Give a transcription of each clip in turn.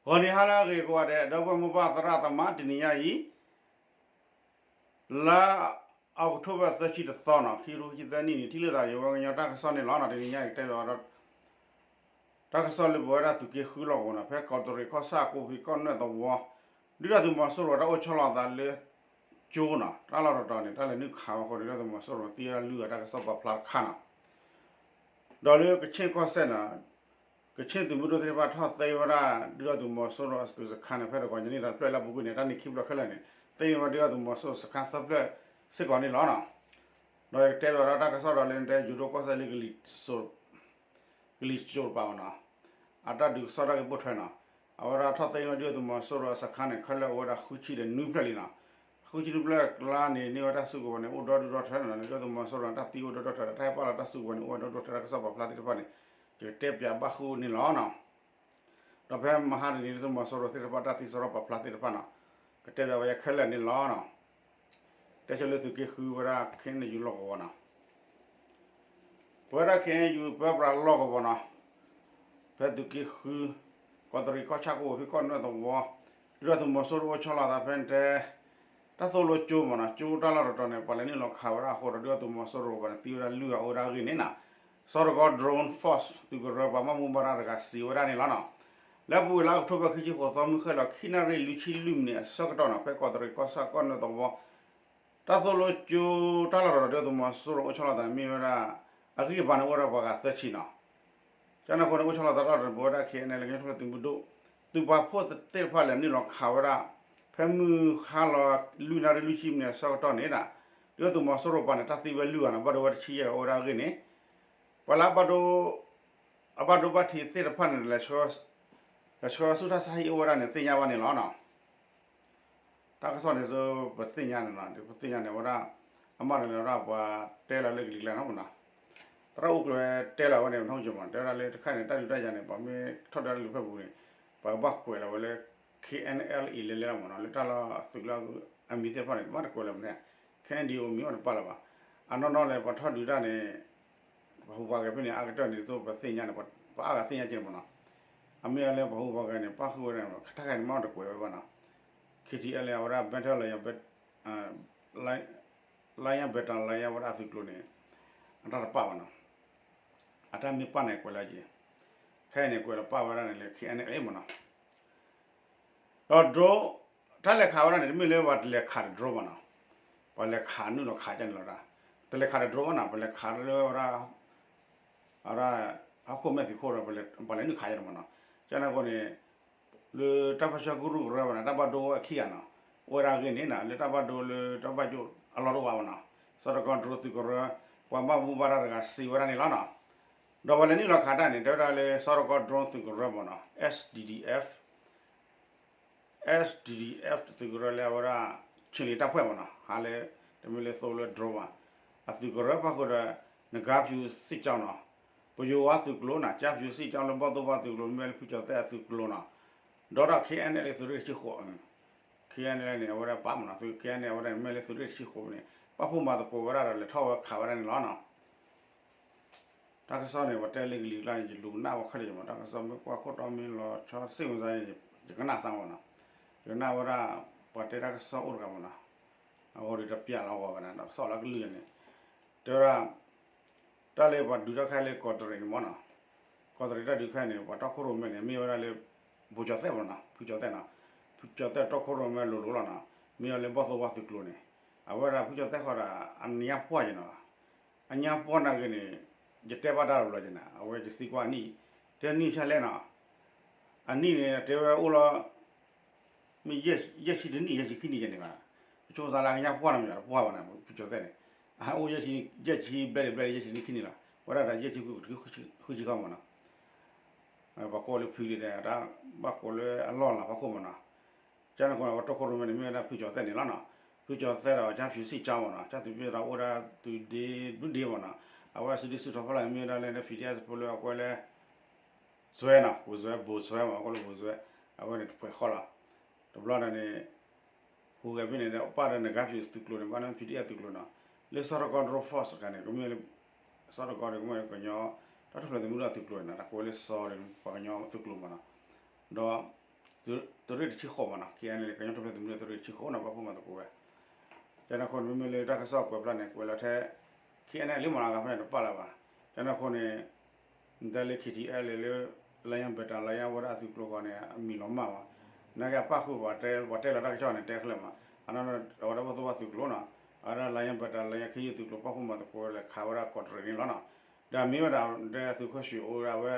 ဂီၤနံၤဟါလၢအဂ့ၤကိးဂၤဒဲး ဒီပုၢ်ဝဲၢ်မိၢ်ပၢ်သရၣ်သမါ တနံၤညါအံၤ လါအီးကထိဘၢၣ်သၢဆံတသီနီၤ ခံကထိခံဆံသၢနံၣ်န့ၣ် ထံၣ်လိာ်သးဒီး ဝဲကညီတၢ်ကစီၣ်န့ၣ်လီၤနီၤ. တနံၤညါအံၤကတဲဘၣ်ဒီး တၢ်ကစီၣ်လၢပဝဲဒၣ်သုးက့ဃုလီၢ်ကဝီၤနီၤ ဖဲကီးတရံးကီၢ်ဆၣ်ကိးဖံးကီၢ်နွဲၣ်သဝီ ဒုၣ်ဒါသုးမီၤစိရိၤတၢ်အိၣ်ဆီလီၤသးလၢ ကၠိနီၤ တၢ်လီၢ်တတီၤန့ၣ် တၢ်လဲၤနုာ်ခးဝဲအဃိန့ၣ် ဒုၣ်ဒါသုးမီၤစိရိၤသံဝဲဒၣ်လွံၢ်ဂၤ တၢ်ကစီၣ်ပာ်ဖျါတခါနီၤ. ဒီးလၢကခ့ၣ်ကီၢ်စဲၣ်နီၤ ကခ့ၣ်သုးမုၢ်ဒိၣ်သ့ၣ်တဖၣ်ထီၣ်သ့ဝဲဒၣ် ဒုၣ်ဒါသုးမီၤစိရိၤအသုးစခါန့ၣ် ဖဲတဂီၤညါန့ၣ်ဒီးတဖျၢၣ်လၢအပူၤကွံာ်န့ၣ် တၢ်န့ၣ်ခံဖျၢၣ်ခဲလၢာ်န့ၣ် သ့န့ၢ်ဝဲဒုၣ်ဒါသုးမီၤစိရိၤစခါသၢဖျၢၣ်စ့ၢ်ကီးန့ၣ်လီၤနီၤ. ဒီးယကတဲဘၣ်ဒီးတၢ်ကစီၣ်ဒီးလၢနတဲ ယိၤဒိၣ်ကီၢ်စဲၣ်လၢ ကလံၤစိးတပၤနီၤ အတၢ်ဒုးကစီၣ်တၢ်ဂ့ၢ်ပိာ်ထွဲနီၤ အဝဲဒၣ်ထီၣ်သ့န့ၢ်ဝဲဒုၣ်ဒါသုးမီၤစိရိၤအစခါန့ၣ် ခဲလၢာ်အိၣ်ဝဲဒၣ်ဃုဆံဒီးနွံဖျၢၣ်လံနီၤ. ဃုဆံနွံဖျၢၣ်အကျါန့ၣ် န့ၢ်ဝဲတၢ်စုကဝဲၤန့ၣ် အိၣ်ဒီဒူၣ်ဒီထၢနီၤ ဒုၣ်ဒါသုးမီၤစိရိၤန့ၣ် တၢ်သံအိၣ်ဒီဒူၣ်ဒီထၢ တၢ်ဟဲပာ်လီၤတၢ်စုကဝဲၤန့ၣ် အိၣ်ဝဲဒီဒူၣ်ဒီထၢ တၢ်ကစီၣ်ပာ်ဖျါသ့ၣ်တဖၣ်န့ၣ် ယကတဲပၠးဘၣ်ဃုာ်န့ၣ်လီၤနီၤ. ဒီးဖဲမဟါတနံၤ ဒုၣ်ဒါသုးမီၤစိရိၤသ့ၣ်တဖၣ်တၢ်သံစရီပာ်ဖျါသ့ၣ်တဖၣ်နီၤ ကတဲပၠးဝဲခဲလၢာ်န့ၣ်လီၤနီၤ. တဲဆိလၢသုးက့ဃုဝဲဒၣ် ခ့ၣ်အဲၣ်ယူၣ်လီၢ်ကဝီၤနီၤ ပဝဲဒၣ် ခ့ၣ်အဲၣ်ယူၣ် ပၢပြးလီၢ်ကဝီၤနီၤ ဖဲသုးက့ဃု ကီးတရံးကီၢ်ဆၣ်ကိးဖံးကီၢ်နွဲၣ်သဝီ ဒုၣ်ဒါသုးမီၤစိရိၤအိၣ်ဆီလီၤသးဖဲန့ၣ်တဲ တၢ်သိၣ်လိကၠိမ့ၢ်နီၤ ကၠိတၢ်လီၢ်တတီၤန့ၣ် ပှၤလဲၤနုာ်လီၤခးဝဲဒၣ်အဃိဒီး ဒုၣ်ဒါသုးမီၤစိရိၤပှၤန့ၣ်သံဝဲဒၣ်လွံၢ်ဂၤအိၣ်ဝဲဒၣ်အဂ့ၢ်န့ၣ်နီၤ စီၤတကီ drone force သုးကရၢပှၤဘၣ်မူဘၣ်ဒါတဂၤစံးဝဲဒၣ်န့ၣ်လီၤနီၤ. လၢပူၤကွံာ်လါအီးကထိဘၢၣ် ခံဆံဃိးသီ မုၢ်ဃဲၣ်လီၤ ခံနၣ်ရံၣ်လွံၢ်ဆံလွံၢ်မံးနံးအဆၢကတီၢ်နီၤ ဖဲကီးတရံးကီၢ်ဆၣ်ကီၢ်နွဲၣ်သဝီ တၢ်သိၣ်လိကၠိတၢ်လီၢ်တတီၤ ဒုၣ်ဒါသုးမီၤစိရိၤအိၣ်ဆီလီၤသးန့ၣ်မ့ၢ်ဝဲဒၣ် အဂံၢ်အဘါန့ၣ်အိၣ်ဝဲဒၣ်ပှၤဂၤသၢဆံနီၤ. ကန့ၣ်အဃိန့ၣ် အိၣ်ဆီလီၤသးတၢ်လီၢ်တတီၤန့ၣ် ပဝဲဒၣ် ခ့ၣ်အဲၣ်ယူၣ် ကညီတၢ်ထူၣ်ဖျဲးသုးမုၢ်ဒိၣ် သုးပာ်ဖှိၣ်သ့ၣ်တဖၣ်လဲၤနုာ်လီၤခးဝဲဒၣ် ဖဲမုၢ်ဃါလီၤလွံၢ်နၣ်ရံၣ်လွံၢ်ဆံမံးနံးအဆၢကတီၢ်န့ၣ် ဒုၣ်ဒါသုးမီၤစိရိၤပှၤန့ၣ် တၢ်သံဝဲလွံၢ်ဂၤနီၤ ဘၣ်ဒိဝဲတဆံယဲၢ်ဂၤအိၣ်ဝဲဒၣ်အဂ့ၢ်န့ၣ် ပှၤလၢ အဘၣ်ဒိဘၣ်ထံးသ့ၣ်တဖၣ်န့ၣ် လဲၤဆှၢဆူၣ်ထီၣ်ဆါဟံၣ်အိၣ်ဝဲဒၣ်န့ၣ် သ့ၣ်ညါဘၣ်န့ၣ်လီၤနီၤ. တၢ်ကစီၣ်န့ၣ် ပသ့ၣ်ညါန့ၣ်နီၤ ပသ့ၣ်ညါန့ၣ် အဝဲဒၣ် အမၢ်တဂၤန့ၣ်ဝဲဒၣ်ပှၤတဲလီၤလၢကလံၤကျါနီၤမ့ၢ်နီၤ သရၣ်အူကျဲတဲလီၤဝဲန့ၣ် ပနၢ်ဟူက့ၤမ့ၢ်နီၤ တဲဝဲဒၣ်လၢတခါန့ၣ် တၢ်ဒုးတၢ်ယၤန့ၣ် ပှၤမ့ၢ်ထီၣ်ဒုးတၢ်လၢဖဲပူၤန့ၣ် ပှၤကဘၣ်ကွဲးလီၤဝဲလၢ ခ့ၣ်အဲၣ်ယူၣ် လဲၤလဲၤလီၤမ့ၢ်နီၤ လၢတၢ်လီၢ်သုးကျိၤအမံၤသ့ၣ်တဖၣ်န့ၣ် ဘၣ်တကွဲးလီၤမ့ၢ်န့ၣ် ခ့ၣ်အဲၣ်ယူၣ် မံၤအီၣ်တပာ်လၢၤဘၣ်. အနီၢ်နီၢ်လဲၣ် ပှၤထီၣ်ဒုးတၢ်န့ၣ် ပှၤဟူးပှၤဂဲၤဖဲန့ၣ် အါကတၢၢ်န့ၣ် သိးပသ့ၣ်ညါန့ၣ် ပှၤအါဂၤသ့ၣ်ညါက့ၤမ့ၢ်နီၤ အမ့ၢ်အီၤလၢပှၤဟူးပှၤဂဲၤန့ၣ် ပၣ်ဃုာ်ဝဲဒၣ် တၢ်ခါန့ၣ် မ့ၢ်တကွဲးဝဲဘၣ်နီၤ ခ့ၣ်ထံၣ်အဲၣ်ယူၣ် အဝဲဒၣ် ဘဲထၢၣ်လၢယၤ လါယၢ်ဘဲတၢ်လါယၢ်ဝဲဒၣ်အသုးကျိၤန့ၣ် အတၢ်တပာ်ဘၣ်နီၤ အတၢ်မ့ၢ်ပာ်န့ၣ်ကွဲးလၢက့ၤ ခဲအံၤန့ၣ် ကွဲးလီၤပာ်ဝဲဒၣ်န့ၣ်လၢ ခ့ၣ်အဲၣ်ယူၣ် မ့ၢ်နီၤ ဒီး drone တၢ်လဲၤခးဝဲဒၣ်န့ၣ် တမ့ၢ်လၢပှၤတလဲၤခးဒီး drone ဘၣ်နီၤ ပှၤလဲၤခးနုာ်လီၤခးကန့ၣ်လီၤဒၣ် တလဲၤခးဒီး drone ဘၣ်နီၤ ပလဲၤခးလၢဝဲဒၣ် အဝဲဒၣ် ဟီၣ်ခိၣ်မဲာ်ဖံးခိၣ်ဒီး ပှၤလဲၤနုာ်ခးကန့ၣ်မ့ၢ်နီၤ ကန့ၣ်အဃိန့ၣ် လၢတၢ်ပၢဆှၢကရူၢ်ကရၢဘၣ်နီၤ တၢ်ဘၣ်ဒိဝဲခံဂၤနီၤ အိၣ်ဝဲဒၣ်အဂ့ၢ်န့ၣ်နီၤ လၢတၢ်ဘၣ်ဒိလၢတၢ်ဘၣ်ယိၣ်အလီၢ်တအိၣ်ဘၣ်မ့ၢ်နီၤ စီၤတကီ drone သုးကရၢ ပှၤဘၣ်မူဘၣ်ဒါတဂၤစံးဝဲဒၣ်န့ၣ်လီၤနီၤ ဒီးပှၤလဲၤနုာ်လီၤခးတၢ်န့ၣ် တဲဝဲဒၣ်လၢစီၤတကီ drone သုးကရၢမ့ၢ်နီၤ S D D F S D D F သုးကရၢလၢအဝဲဒၣ် ချ့ၣ်လ့ၤတၢ်ဖှဲၣ်မ့ၢ်နီၤ ဟးလၢ တမ့ၢ်လၢသိလၢ drone ဘၣ် အသုးကရၢဖၣ်ဃုာ်ဒီး နဂါးဖြူစံၣ်ကၠီနီၤ ပယိၤဝါသုးကျိၤနီၤ ကၠါဖြူစံၣ်ကၠီလၢဘီၣ်သိၣ်ဝါသုးကျိၤ မ့ၢ်လၢဖုကၠီၤသဲၣ်အသုးကျိၤနီၤ ဒီးတၢ် K N L A သုးရ့ၣ်တဆံဃိး K N L A န့ၣ် အဝဲဒၣ်ပာ်မ့ၢ်နီၤ သုး K N L A အဝဲဒၣ်န့ၣ် မ့ၢ်လၢသုးရ့ၣ်တဆံဃိးန့ၣ် ပာ်ဖှိၣ်မၤသကိးဝဲဒၣ်ဒီးလဲၤထီၣ်ဝဲခးဝဲဒၣ်န့ၣ်လီၤနီၤ တၢ်ကစီၣ်န့ၣ် ပှၤတဲလၢကလံၤကျါန့ၣ် ယလူၤကနၣ်ဝဲခဲလၢာ်မ့ၢ် တၢ်ကစီၣ်မ့ၢ်ကွၢ်ခိၣ်တီမ့ၢ်လီၤဆီစ့ၣ်မ့ၢ်သး ယကနၣ်သးမ့ၢ်နီၤ ယကနၣ်ဝဲဒၣ် ပှၤတဲတၢ်ကစီၣ်အိၣ်တဂၤမ့ၢ်နီၤ အဂီၢ်ဒုးတပျးလီၤအဂီၢ်ဘၣ်န့ၣ် တၢ်ကစီၣ်လၢကလုၢ်န့ၣ် တဲဝဲဒၣ် တၢ်လၢပှၤဒုးတၢ်ခါလၢကီးတရံးန့ၣ်မ့ၢ်နီၤ ကီးတရံးတၢ်ဒုးခါန့ၣ် ပှၤတီခိၣ်ရိၣ်မဲန့ၣ် မ့ၢ်ဝဲဒၣ်လၢ ဖုကၠီၤသဲၣ်မ့ၢ်နီၤ ဖုကၠီၤသဲၣ်နီၤ ဖုကၠီၤသဲၣ်တီခိၣ်ရိၣ်မဲလိၤလိၤလီၤနီၤ မ့ၢ်ဝဲလၢဘီၣ်သိၣ်ဝါသုးကျိၤန့ၣ် အဝဲဒၣ်ဖုကၠီၤသဲၣ်ဃီဒီး အညါပှၢ်က့ၤနီၤ အညါပှၢ်နာ်က့ၤန့ၣ် ယတဲဘၣ်တၢ်တဘျီက့ၤနီၤ အဝဲယသံကွၢ်အနံၣ် တဲနံၣ်ဆၣ်လဲၣ်နီၤ အနံၣ်န့ၣ် တဲဝဲအိၣ်လီၤ မ့ၢ်ယဲၢ်ဆံတနံၣ် ယဲၢ်ဆံခံနံၣ်ယဲၢ်န့ၣ်ဘၣ် ပဆိကမိၣ်သးလၢအကညါပှၢ်နီတမံၤ တပှၢ်ဘၣ်န့ၣ် ဖုကၠီၤသဲၣ်န့ၣ် အအိၣ်ယဲၢ်ဆံ ယဲၢ်ဆံဘျဲၣ်တဘျဲၣ် ယဲၢ်ဆံနံၣ်ခံနံၣ်လီၤ ဝဲဒၣ်ဒီးယဲၢ်ဆံဃုဆံဃီမ့ၢ်နီၤ ပှၤကိးလၢဖုဒံးဒီး တၢ်ဘၣ်ကိးလၢအလီၢ်လၤဖီခိၣ်မ့ၢ်နီၤ ကန့ၣ်အဃိန့ၣ် ပှၤတီခိၣ်ရိၣ်မဲန့ၣ် မ့ၢ်ဝဲဒၣ်ဖုကၠီၤသဲၣ်န့ၣ်လီၤနီၤ ဖုကၠီၤသဲၣ်ဒီးကၠါဖၠူၤစံၣ်ကၠီမ့ၢ်နီၤ ကၠါဖၠူၤစံၣ်ကၠီအိၣ်ဝဲဒၣ်သုးဒ့ဘျုးဒ့မ့ၢ်နီၤ အဝဲစုဒုစုတီၤဖီလာ်န့ၣ် မ့ၢ်ဝဲဒၣ်လၢ PDF ဖိလၢအကွဲးလၢ စွဲနီၤ ဘိၣ်စွဲ ဘိၣ်စွဲမ့ၢ် အကွဲးလၢဘိၣ်စွဲ အဝဲန့ၣ်တပှဲၤဃီလီၤ တဘျီဒီးန့ၣ် ဟူးဂဲၤဖဲန့ၣ်ဒီး ပာ်ဒီးနဂါးဖၠူၤသုးကျိၤန့ၣ် ဘၣ်လၢ PDF သုးကျိၤနီၤ လၢစီၤတကီ drone force တခါန့ၣ် ကမ့ၢ်လၢ စီၤတကီန့ၣ် ကမ့ၢ်ကညီ တၢ်ထူၣ်ဖျဲးသုးမုၢ်ဒိၣ်အသုးကျိၤန့ၣ် တၢ်ကိးဝဲလၢစီၤန့ၣ် ပှၤကညီသုးကျိၤမ့ၢ်နီၤ ဒီး သုးရ့ၣ်တဆံဃိးမ့ၢ်နီၤ ခဲအံၤန့ၣ် ကညီတၢ်ထူၣ်ဖျဲးသုးမုၢ်ဒိၣ်သုးရ့ၣ်တဆံဃိးနီၤ ပာ်ဖှိၣ်မၤသကိးဝဲ ကန့ၣ်အဃိန့ၣ် မ့မ့ၢ်လၢတၢ်ကစီၣ်ကွဲးဖျါန့ၣ် ကွဲးလီၤထဲ ခဲအံၤန့ၣ်လံမ့ၢ်နီၤ အဂၤဖဲန့ၣ်တပာ်လၢၤဘၣ် ကန့ၣ်အဃိန့ၣ် နတဲလၢ KTLA လၢ Lion Battalion ဝဲဒၣ်အသုးကျိၤဃီန့ၣ် အမံၤလီၤမၢ်ဘၣ် နာ်က့အပာ်ဃုာ်ပှၤတဲလီၤတၢ်ကစီၣ်န့ၣ် တဲခဲလၢာ်မး အနီၢ်နီၢ်အဝဲဒၣ်ပှၤသိၣ်ဝါသုးကျိၤနီၤ အဝဲဒၣ် Lion Battalion ခဲအံၤသုးကျိၤပာ်ဖှိၣ်မၤသကိးဝဲလၢခးဝဲဒၣ်ကီးတရံးန့ၣ်လီၤနီၤ ဒီးမ့ၢ်ဝဲဒၣ်ဒီးသုးခိၣ်ဆှံအိၣ်ဒၣ်ဝဲ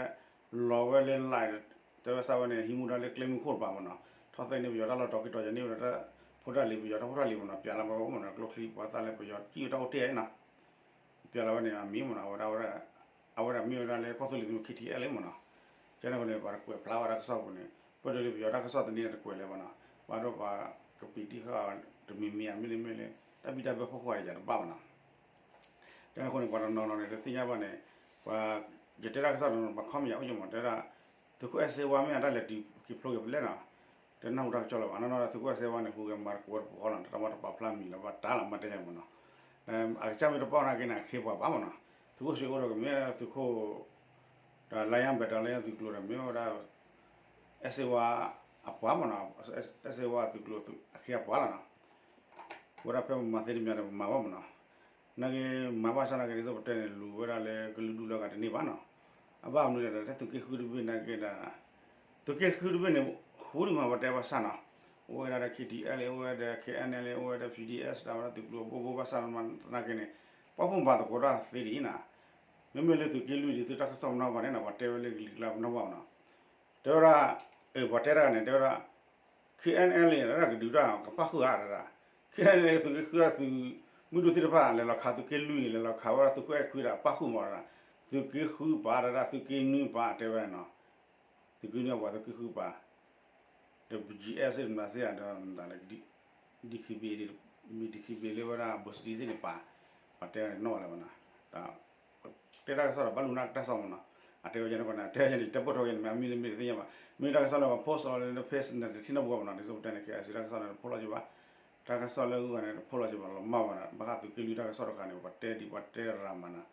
လီၤဝဲလၢ line တဲဝဲစၢ်ဝဲန့ၣ် ဟံးမူဒါလၢကျဲမုၢ်ခိၣ်တပၤမ့ၢ်နီၤ ထီၣ်သ့န့ၢ်ပယီၤတၢ်လီၢ်တီၤခံတီၤယၤန့ၢ်ဝဲဒၣ်တၢ်ဖိတၢ်လံၤပယီၤတၢ်ဖိတၢ်လံၤမ့ၢ်နီၤ ပျဲလီၤဝဲအိၣ်မ့ၢ်နီၤ ကျိချံပှၤသၣ်လၢပယီၤစံၣ်ဝဲတၢ်အိၣ်တ့ၢ်နီၤ ပျဲလီၤဝဲန့ၣ် အမံၤမ့ၢ်နီၤ အဝဲဒၣ် အဝဲဒၣ်မ့ၢ်ဝဲဒၣ်လၢကီၢ်သူလ့ၤသုးမုၢ် KTLA မ့ၢ်နီၤ ကန့ၣ်အဃိန့ၣ် ပှၤတကွဲးဖျါဝဲတၢ်ကစီၣ်ပူၤန့ၣ် ပၣ်ဒိၣ်လၢပယီၤတၢ်ကစီၣ်တနံၤန့ၣ်တကွဲးလၢၤဘၣ်နီၤ ဘၣ်ဒိပှၤကပံာ်တံၢ်ဃာ်တမံၤမံၤဧါ မ့တမ့ၢ်လၢ တၢ်ဘံၣ်တၢ်ဘၢဖီခိၣ်ဧါယၤတဘၣ်ဘၣ်နီၤ ကန့ၣ်အဃိန့ၣ် ပှၤတနီၤနီၤန့ၣ် တသ့ၣ်ညါဘၣ်န့ၣ် ပှၤ ယတဲတၢ်ကစီၣ်တနီၤ ပှၤ comment အိၣ်ကမး တဲဒၣ် သုးခိၣ်အဲၣ်စ့ဝါမ့ၢ်အတၢ်လဲၤတုၤ က့ၤဖျိက့ၤဖဲလဲၣ်နီၤ တနၢ်ဟူတၢ်ကစီၣ်လၢၤဘၣ် နီၢ်နီၢ်ဒီးသုးခိၣ်အဲၣ်စ့ဝါန့ၣ် ဟူးဂဲၤမၤသကိးဝဲတပူၤဃီနီၤ တၢ်မၤတပာ်ဖျါမံၤလၢၤဘၣ်တၢ်လီၤ မ့ၢ်တဲယၤမ့ၢ်နီၤ အကစၢ်မ့ၢ်တပာ်နာ်က့န့ၣ် အခ့အပှၤဘၣ်မ့ၢ်နီၤ သုးခိၣ်ဆှံအိၣ်ဒီးကမ့ၢ်သုးခိၣ် ဒီး Lion Battalion သုးကျိၤဒီးမ့ၢ်ဝဲဒၣ် အဲၣ်စ့ဝါအပှၤမ့ၢ်နီၤ အဲၣ်စ့ဝါသုးကျိၤအခ့အပှၤလီၤနီၤ ဝဲဒၣ်ဖဲပမၤသ့တမံၤဒီးပမၤဘၣ်မ့ၢ်နီၤ နာ်က့ မၤဘၣ်ဆၣ်နာ်က့ဒ်သိးပတဲန့ၣ် လူၤဝဲဒၣ်လၢကလုာ်ဒူၣ်လၢအဂၤတန့ၢ်ဘၣ်နီၤ အဘၣ်မနုၤလဲၣ်ဒီး တၢ်သုးက့ဃုတဘ့ၣ်နာ်က့ဒီး သုးက့ဃုတဘ့ၣ်န့ၣ် ဃုဒံးမးပတဲဘၣ်ဆၣ်နီၤ အိၣ်ဝဲဒၣ်ဒီး KTLA အိၣ်ဝဲဒီး KNLA အိၣ်ဝဲဒီး PDF ဒီးဝဲဒၣ်သုးကျိၤဘိဘိဘၣ်ဆၣ်သနာ်က့န့ၣ် ပာ်ဖှိၣ်မၤသကိးတၢ်သ့ဒ်အံၤနီၤ မ့မ့ၢ်လၢသုးက့လွံၢ်ဒ်သိးတၢ်ကစီၣ်ပနီၣ်ဘၣ်န့ၣ်နီၤ ပှၤတဲဝဲလၢကလံၤကျါပနီၣ်ဘၣ်နီၤ တဲဝဲဒၣ် ပှၤတဲတၢ်န့ၣ် တဲဝဲဒၣ် KNLA ဒၣ်ကဒုးတၢ်ကပာ်ဃုာ်ဧါဒၣ် KNLA သုးက့ဃုအသုးမုၢ်ဒိၣ်သ့ၣ်တဖၣ် လဲၤလီၤခးသုးက့လွံၢ်န့ၣ် လဲၤလီၤခးဝဲဒၣ်သုးခိၣ်အဲၣ်ခွံဒီးပာ်ဃုာ်မးဒၣ် သုးက့ဃုပာ်ဒၣ် သုးက့နွံပာ်တဲဝဲဒၣ်နီၤ သုးက့နွံအပှၤသုးက့ဃုပာ် ဒီး BGF သ့ၣ်တဖၣ်သ့ၣ်ဧါဒီးမတၤလဲၣ် DKBA မ့ၢ် DKBA လၢဝဲဒၣ် ဘိစတံသ့ၣ်န့ၣ်ပာ် ပှၤတဲဝဲန့ၣ်နီၣ်ဝဲလၢၤဘၣ်နီၤ တဲတၢ်ကစီၣ်ဒီးဘၣ်လူၤနၢ်တၢ်ကစီၣ်မ့ၢ်နီၤ အတဲဝဲယဲန့ၣ်ကီးန့ၣ် အတဲဝဲယဲန့ၣ် တဲပိာ်ထွဲဝဲန့ၣ် မ့ၢ်အမ့ၢ်တမ့ၢ်တသ့ၣ်ညါဘၣ် မ့ၢ်တၢ်ကစီၣ်လၢပှၤ post အီၤလၢ face န့ၣ် တထံၣ်နီတဘျီဘၣ်နီၤ ဒ်သိးပတဲန့ၣ် ခဲအံၤစ့တၢ်ကစီၣ်န့ၣ် တဖိးလီၤက့ၤဘၣ် တၢ်ကစီၣ်လၢဂုၤဂၤန့ၣ် တဖိးလီၤက့ၤဘၣ်လီၤမၢ်ဘၣ်နီၤ ဘၣ်ဃးသုးက့လွံၢ်တၢ်ကစီၣ်တခါန့ၣ် ပှၤတဲဒံးပှၤတဲရၤမးနီၤ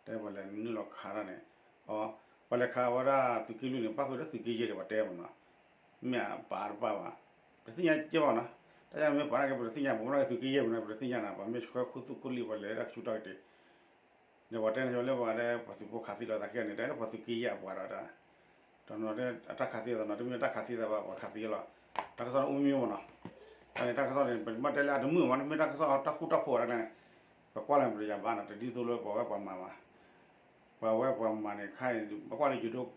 တဲပှၤလဲၤနုာ်လီၤခးတၢ်န့ၣ် အ ပှၤလဲၤခးဝဲဒၣ်သုးက့လွံၢ်န့ၣ် ပာ်ဃုာ်ဒီးသုးက့ယဲၢ်ဒီးပှၤတဲမ့ၢ်နီၤ မ့ၢ်အပာ်တပာ်ဘၣ် ပတသ့ၣ်ညါကဲဘၣ်နီၤ တၢ်ယါမ့ၢ်ပာ်နာ်က့ ပတသ့ၣ်ညါ ပမ့ၢ်နာ်က့သုးက့ယဲၢ်မ့ၢ်နီၤ ပတသ့ၣ်ညါနီၤ ပှၤမ့ၢ်ဆှၢခိၣ်သူၣ်ခိၣ်လံၢ် ပှၤလဲၤတၢ်ကဆူးတၢ်ကတ့ၢ် ဒီးပှၤတဲန့ၣ်လၢပှၤဒီး ပှၤသုးဖိခးသံလီၤသးခံဂၤန့ၣ် တဲလၢပှၤသုးက့ယဲၢ်အပှၤဒီး တနီၤအတၢ်ခးသံသးနီၤ တမ့ၢ်တၢ်ခးသံသးဘၣ် ပှၤခးသံလီၤ တၢ်ကစီၣ်န့ၣ်အိၣ်မ့ၢ်မ့ၢ်နီၤ တၢ်န့ၣ်တၢ်ကစီၣ်န့ၣ် ပမ့ၢ်တဲလၢအတမုာ်မ့ၢ်နီၤ မ့ၢ်တၢ်ကစီၣ်တၢ်ဃူတၢ်ဖိးတၢ်န့ၣ် ပကွၢ်လၢပတယၤဘၣ်နီၤ တဒ်သိးလၢပှၤဝဲပှၤမၤဘၣ် ပှၤဝဲပှၤမၤန့ၣ် ခါအံၤ ပကွၢ်လၢယိၤဒိၣ်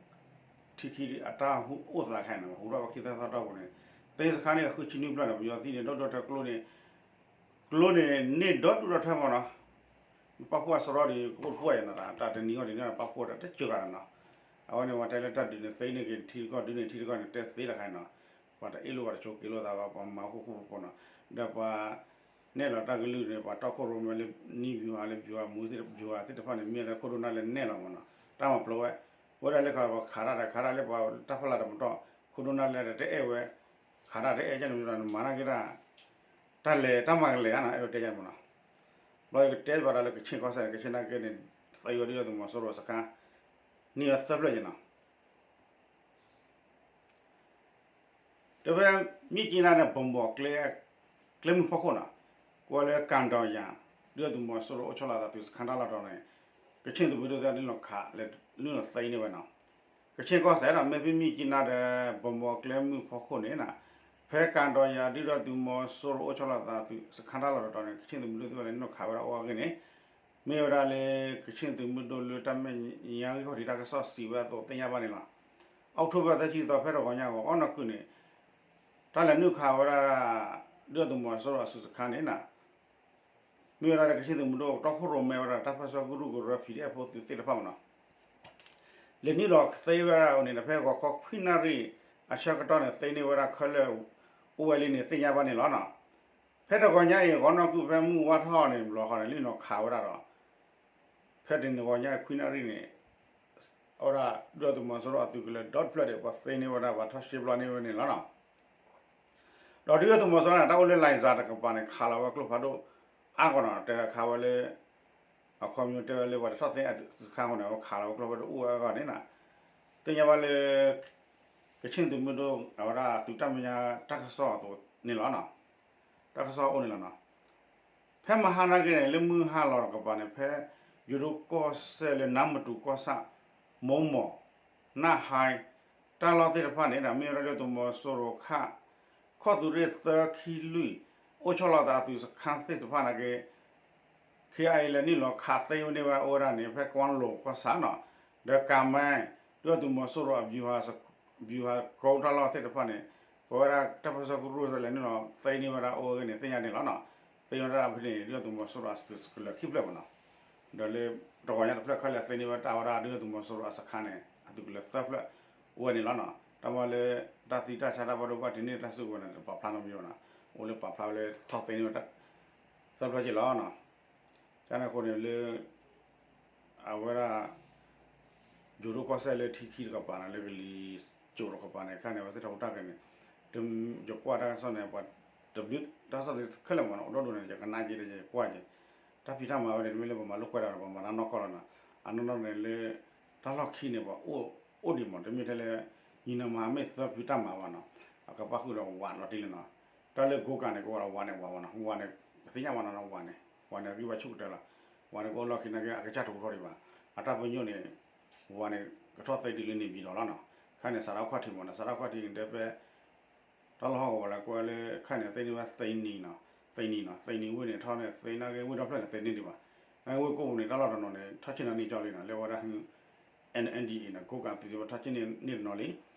ထံခံအတၢ်ဟူးအိၣ်သးခါန့ၣ် ဟူးထီၣ်ဝဲခံသၢသီတီၢ်ပူၤန့ၣ် သ့စခါန့ၣ် ဃုဆံနွံဖျၢၣ်န့ၣ် ပယီၤသံန့ၣ် ဒိၣ်ဒိၣ်ထၢကျိန့ၣ် ကျိန့ၣ် န့ၢ်ဒီဒူၣ်ဒီထၢမ့ၢ်နီၤ ပာ်ဖှိၣ်အစရီဒီး ကအိၣ်တဖှိၣ်အံၤနီၤ တၢ်တနံၤအံၤဒ်န့ၣ် ပာ်ဖှိၣ်တၢ်တစှၤဂၤနီၤ အဝဲန့ၣ် ပှၤတဲလၢတၢ်ဒုးန့ၣ် သ့န့ၢ်က့ၤထံတကီၢ် ဒုးန့ၢ်ထံတကီၢ်န့ၣ် တဲသ့လၢခါနီၤ ပှၤတအ့ၣ်လိာ်ပှၤတဆိးက့လိာ်သးဘၣ် ပှၤမၤအိၣ်ခိၣ်ခိၣ်ဖိဖိနီၤ ဒီးပှၤ နဲၣ်လီၤတၢ်ကလုၢ်န့ၣ် ပှၤတီခိၣ်ရိၣ်မဲလၢ နံၣ်ဘျူးဧါလၢ ဘျူးဧါမူသ့ၣ်တဖၣ်န့ၣ် မ့ၢ်လၢခိၣ်ဒိၣ်နၢ်လဲၣ်နဲၣ်လီၤမ့ၢ်နီၤ တၢ်မၤဖျိးဝဲ ဝဲဒၣ်လၢခီပှၤခးတၢ်ဒီး ခးတၢ်လၢပှၤတၢ်ဖီလာ်တမတီၢ် ခိၣ်ဒိၣ်နၢ်လဲၣ်ဒီးတအဲၣ်ဝဲ ခးတၢ်တအဲၣ်ကန့ၣ်မ့ၢ်ဒီး နမၤနာ်က့ဒၣ် တၢ်လဲၤတၢ်မၤကလဲၤဧါနီၤ အဲၣ်ဒိးတဲယါမ့ၢ်နီၤ ဘျီယကတဲဘၣ်ဒီးလၢကခ့ၣ်ကီၢ်စဲၣ်န့ၣ် ကခ့ၣ်နာ်က့န့ၣ် သံဝဲဒၣ်သုးမီၤစိရိၤစခါ န့ၢ်ဝဲသၢဖျၢၣ်က့နီၤ တဲဖဲ မြစ်ကြီးနား ဒီး ဗန်းမော် ကျဲ ကျဲမုၢ်ဖီခိၣ်နီၤ ကိးလၢ ကၣ်ဒီၤယၤ ဒုၣ်ဒါသုးမီၤစိရိၤအိၣ်ဆီလီၤသးသုးစခါတၢ်လီၢ်တတီၤန့ၣ် ကခ့ၣ်သုးမုၢ်ဒိၣ်သ့ၣ်နုာ်လီၤခး လဲၤနုာ်လီၤသံန့ၢ်ဝဲနီၤ ကခ့ၣ်ကီၢ်စဲၣ်ဒီး မ့ၢ်ဖဲ မြစ်ကြီးနား ဒီး ဗန်းမော် ကျဲမုၢ်ဖီခိၣ်န့ၣ်နီၤ ဖဲကၣ်ဒီၤယၤ ဒုၣ်ဒါသုးမီၤစိရိၤအိၣ်ဆီလီၤသးသုးစခါတၢ်လီၢ်တတီၤန့ၣ် ကခ့ၣ်သုးမုၢ်ဒိၣ်သ့ၣ်တဖၣ်လဲၤနုာ်လီၤခးဝဲဒၣ်အိၣ်အဂ့ၢ်န့ၣ် မ့ၢ်ဝဲဒၣ်လၢ ကခ့ၣ်သုးမုၢ်ဒိၣ်လၢတၢ်မဲာ်ညါဂံၢ်ခီၣ်ထံးတၢ်ကစီၣ်စံးဝဲအသိးသ့ၣ်ညါဘၣ်န့ၣ်လီၤ. October သၢဆံသီ ဖဲတဂီၤညါအဂီၤ အီၣ်နီၢ်ကုၢ်န့ၣ် တၢ်လဲၤနုာ်ခးဝဲဒၣ် ဒုၣ်ဒါသုးမီၤစိရိၤအသုးစခါန့ၣ်နီၤ မ့ၢ်ဝဲဒၣ်လၢကခ့ၣ်သုးမုၢ်ဒိၣ်တီခိၣ်ရိၣ်မဲဝဲဒၣ်တၢ်ပၢၢ်ဆၢကရူၢ်ကရၢ ပီၣ်ဒံၣ်အဲၣ်ဖိသုးသ့ၣ်တဖၣ်မ့ၢ်နီၤ လဲၤနုာ်လီၤသံဝဲဒၣ်န့ၣ်ဒီး ဖဲဂီၤခီခွံနၣ်ရံၣ်အဆၢကတီၢ်န့ၣ် သံန့ၢ်ဝဲဒၣ်ခဲလၢာ်အိၣ်ဝဲလံန့ၣ် သ့ၣ်ညါဘၣ်န့ၣ်လီၤနီၤ. ဖဲတဂီၤညါအံၤ ဂီၤနီၢ်ကုၢ်ဖဲမုၢ်ဝါထီၣ်န့ၣ် ဘျီဃီန့ၣ် လဲၤနုာ်လီၤခးဝဲဒၣ်ဒီး ဖဲတနံၤဂီၤညါခွံနၣ်ရံၣ်န့ၣ် အဝဲဒၣ် ဒုၣ်ဒါသုးမီၤစိရိၤအသုးကလၢၤဒီတဖျၢၣ်ဒီး ပှၤသ့န့ၢ်ဝဲဒၣ် ပှၤထီၣ်ရှဲဘျီန့ၢ်ဝဲန့ၣ်လီၤနီၤ. ဒီးဒုၣ်ဒါသုးမီၤစိရိၤန့ၣ် တၢ်အိၣ်လၢ လိုင်ဇာ တကပၤန့ၣ် ခးလီၤဝဲကျိဖးဒိၣ်အါဂီၢ်နီၤ တဲခးဝဲလၢ အခီပညီတဲဝဲလၢ ပှၤတထီၣ်သ့အသုးစခါအဃိန့ၣ် အဝဲခးလီၤဝဲကျိဖးဒိၣ်အိၣ်ဝဲအါဂီၢ်န့ၣ်နီၤ သ့ၣ်ညါဘၣ်လၢ ကဆ့ၣ်သုးမုၢ်ဒိၣ် အဝဲဒၣ်သုးတၢ်မဲာ်ညါတၢ်ကစီၣ်အသိးန့ၣ်လီၤနီၤ. တၢ်ကစီၣ်အိၣ်န့ၣ်လီၤနီၤ. ဖဲမဟါနာ်က့န့ၣ် လၢမုၢ်ဟါလီၤတကပၤန့ၣ် ဖဲ ယိၤဒိၣ်ကီၢ်စဲၣ်လၢနါမတူၤကီၢ်ဆၣ် မိၢ်မီၢ် နၢ်ဟါ တၢ်လီၢ်သ့ၣ်တဖၣ်န့ၣ် မ့ၢ်ဝဲဒၣ်ဒုၣ်ဒါသုးမီၤစိရိၤခး ခီၣ်သုးရ့ၣ်သၢခံလွံၢ် အိၣ်ဆီလီၤသးအသုးစခါသ့ၣ်တဖၣ်နာ်က့ ခ့အအံၤလဲၤနုာ်လီၤခးသ့ဝဲန့ၢ်ဝဲဒၣ်အိၣ်ဝဲဒၣ်န့ၣ် ဖဲကွၢ်လိာ်ကီၢ်ဆၣ်နီၤ, ဒီးကၤမဲ ဒုၣ်ဒါသုးမီၤစိရိၤအ ဗျူဟာကုန်း တၢ်လီၢ်သ့ၣ်တဖၣ်န့ၣ် ပဝဲဒၣ်တၢ်ပၢဆှၢကရူၢ်သလဲၤနုာ်လီၤသ့န့ၢ်ဝဲဒၣ်အိၣ်ဝဲန့ၣ် သ့ၣ်ညါန့ၣ်လီၤနီၤ. သ့ဝဲဒၣ်ဖဲန့ၣ် ဒုၣ်ဒါသုးမီၤစိရိၤအသုးကလၢၤခံဖျၢၣ်မ့ၢ်နီၤ, ဒီးလၢတဂီၤညါတဖျၢၣ်ခဲလၢာ်သ့န့ၢ်ဝဲတၢ်ဝဲဒၣ်ဒုၣ်ဒါသုးမီၤစိရိၤအစခါန့ၣ် အသုးကလၢၤသၢဖျၢၣ် အိၣ်ဝဲန့ၣ်လီၤနီၤ. တၢ်မၤလၢ တၢ်သံတၢ်ဆါတၢ်ဘၣ်ဒိဘၣ်ထံးန့ၣ် တၢ်စုကဝဲၤန့ၣ် တပာ်ဖျါနီတမံၤဘၣ်နီၤ, အိၣ်လၢပာ်ဖျါဝဲလၢထီၣ်သ့န့ၢ်ဝဲတၢ် သၢဖျၢၣ်က့လီၤနီၤ. ကန့ၣ်အဃိန့ၣ်လၢ အဝဲဒၣ် ယိၤဒိၣ်ကီၢ်စဲၣ်လၢထံခံတကပၤန့ၣ် လၢကလံၤစိးတကပၤန့ၣ် ခဲန့ၣ် အဝဲသ့ၣ်ထီၣ်ဟူးတၢ်က့ၤန့ၣ် ယကွၢ်တၢ်ကစီၣ်န့ၣ် ပှၤတဘျုးတၢ်ကစီၣ်ခဲလၢာ်မ့ၢ်နီၤ အိၣ်ဒီဒူၣ်န့ၣ် ယကနၣ်က့ၤဒီးယကွၢ်က့ၤ တၢ်ဖံးတၢ်မၤဝဲန့ၣ် တမ့ၢ်လၢပမၤလိာ်ကွဲးတၢ်ဒီး ပမၤတၢ်နီၢ်ကီၢ်လီၤနီၤ. အနီၢ်နီၢ်န့ၣ်လၢ တၢ်လီၢ်ခံန့ၣ် ပှၤအိၣ်ဒံးမ့ၢ် တမ့ၢ်ထဲလၢ ညီနုၢ်မၤမ့ၢ်သၢဖံးတၢ်မၤဘၣ်နီၤ, အကဘၣ်ဃုာ်ဒီးဝးလီၤတံၢ်လံနီၤ. တၢ်လၢကိးကၤန့ၣ် ကအိၣ်ဒီးဝးန့ၣ်ဝးမ့ၢ်နီၤ, ဝးန့ၣ် ပသ့ၣ်ညါမ့ၢ်နီၤ ဝးန့ၣ် ဝးန့ၣ်အဂံၢ်ဘါဆူၣ်ကတၢၢ်လီၤ. ဝးန့ၣ်ကအိၣ်လီၢ်ခံနာ်က့ အကစၢ်တဟူးထီၣ်ဒံးဘၣ်. အတၢ်ပညိၣ်န့ၣ် ဝးန့ၣ် ကထီၣ်သ့ဒ်လၢန့ၣ်ပံၤဒီးလီၤနီၤ. ခဲန့ၣ် စးထီၣ်ခီၣ်ထံးမ့ၢ်နီၤ စးထီၣ်ခီၣ်ထံးန့ၣ် တဲဖဲ တၢ်လီၢ်ဟီၣ်ကဝီၤလၢကွဲလၢခဲန့ၣ် သ့န့ၢ်ဝဲသ့နံၤနီၤ, သ့နံၤနီၤ သ့နံၤဝ့ၢ်န့ၣ် ထီၣ်န့ၣ် သ့နာ်က့ ဝ့ၢ်ဒီဖျၢၣ်န့ၣ် သ့န့ၢ်ဒံးဘၣ်. နာ်က့ဝ့ၢ်ကိၣ်ပူၤန့ၣ် တၢ်လီၢ်တနီၤန့ၣ် ထီၣ်ဆ့ၣ်နီၤန့ၢ်ကၠီလံနီၤ လၢဝဲဒၣ် N N D A န့ၣ် ကိးကၤသုးသ့ၣ်တဖၣ်ထီၣ်ဆ့ၣ်နီၤန့ၢ်တနီၤလံ.